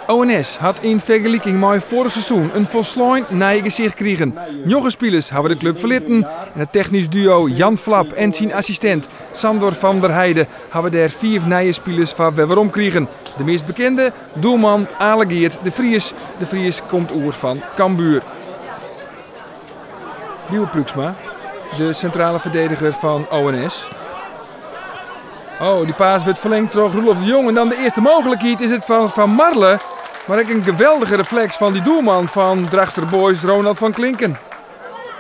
ONS hat yn fergeliking mei foarich seizoen in folslein nij gesicht krigen. Njoggen spilers hawwe de klup ferlitten en it technysk duo Jan Vlap en syn assistint Sandor van der Heide hawwe dêr fiif nije spilers foar wer werom krigen. De meast bekende, doelman Ale Geert de Vries. De Vries komt oer fan Cambuur. Lieuwe Pruiksma, de sintrale ferdediger fan ONS. Oh, dy pass wurdt ferlingd troch Roelof de Jong. En dan de earste mooglikheid is it fan Van Marle. Mar ek in geweldige refleks fan dy doelman fan Drachtster Boys, Ronald van Klinken.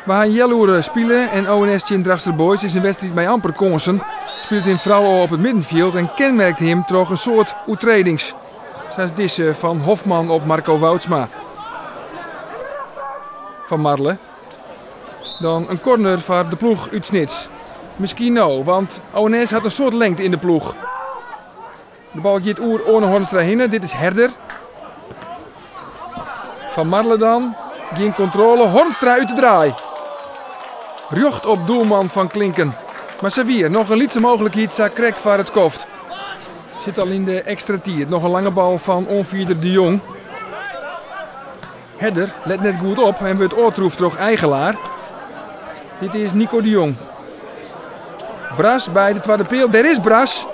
We ha in healoere spile en ONS tsjin Drachtster Boys is in wedstriid mei amper kânsen. Spilet him fral ôf op it middenfjild en kenmerkt him troch in soad oertredings. Sa as dizze fan Hofman op Marco Woudsma. Van Marle. Dan in corner foar de ploech út Snits. Miskien no, want ONS hat in soad lengte yn de ploech. De bal giet oer Oane Hornstra hinne. Dit is Herder. Van Marle dan. Gjin kontrôle. Hornstra út de draai. Rjocht op doelman Van Klinken. Mar sa wie noch in lytse mooglikheid sa krekt foar it skoft. Sit al yn de ekstra tiid. Noch in lange bal fan oanfierder De Jong. Herder let net goed op en wurdt ôftroefd troch Eigelaar. Dit is Nico de Jong. Bras by de twadde peal. Dêr is Bras!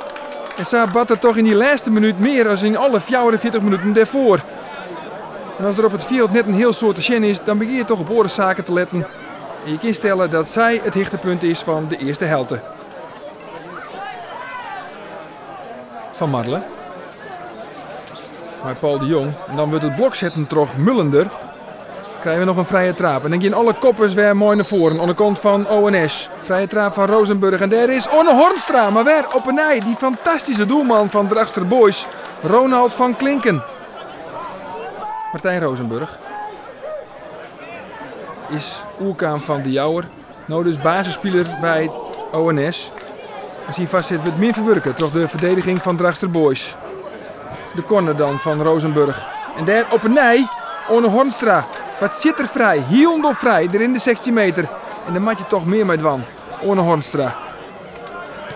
En sa bart der toch yn dy lêste minút mear as yn alle 44 minuten dêrfoar. En as der op it fjild net in hiel soad te sjen is, dan begjin je toch op oare saken te letten. En je kin stelle dat sy it hichtepunt is fan de earste helte. Van Marle. Mei Paul de Jong. En dan wurdt it blok setten troch Mullender. Krije we noch in frije traap. En dan gean alle koppers wer moai nei foaren oan de kant fan ONS. Frije traap fan Rozenburg. En dêr is Onne Hornstra. Mar wer op 'e nij dy fantastyske doelman fan Drachtster Boys, Ronald van Klinken. Martijn Rozenburg is oerkaam fan De Jouwer. No dus basisspiler by ONS. En syn foarset wurdt min ferwurke troch de ferdediging fan Drachtster Boys. De corner dan fan Rozenburg. En dêr op 'e nij Oane Hornstra. Wat sit er frij, hielendal frij, der yn de 16 meter. En dêr moat je toch mear mei dwaan. Oane Hornstra.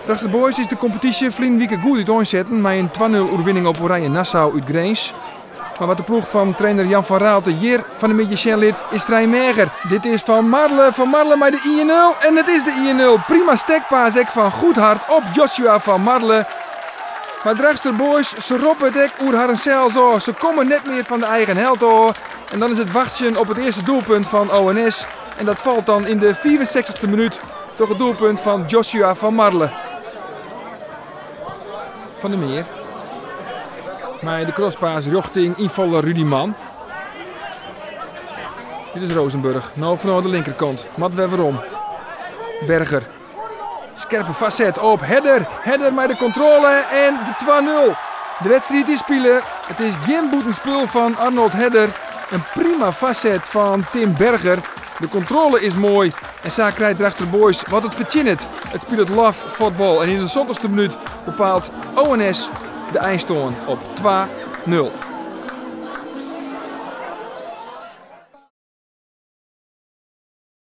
Drachtster Boys is de kompetysje ferline wike goed úteinsetten mei in 2-0 oerwinning op Oranje Nassau út Grins. Mar wat de ploech fan trainer Jan van Raalte hjir fan 'e middei sjen lit, is frij meager. Dit is Van Marle, Van Marle mei de 1-0 en it is de 1-0. Prima stekpaas ek fan Goedhart op Joshua van Marle. Mar Drachtster Boys, se roppe it ek oer harren sels ôf. Se komme net mear fan de eigen helte ôf. En dan is it wachtsjen op it earste doelpunt fan ONS. En dat falt dan yn de 65e minút troch it doelpunt fan Joshua van Marle. Van der Meer. Mei de crosspaas rjochting ynfaller Rudy Mann. Dit is Rozenburg. No fanôf de linkerkant. Moat wer werom. Berger. Skerpe foarset op Herder. Herder mei de kontrôle en de 2-0. De wedstriid is spile. It is gjin bûtenspul fan Arnold Herder. In prima foarset fan Tim Berger. De kontrôle is moai en sa krijt Drachtster Boys wat it fertsjinnet. It spilet love fuotbal en yn de 70ste minút bepaalt ONS de einstân op 2-0.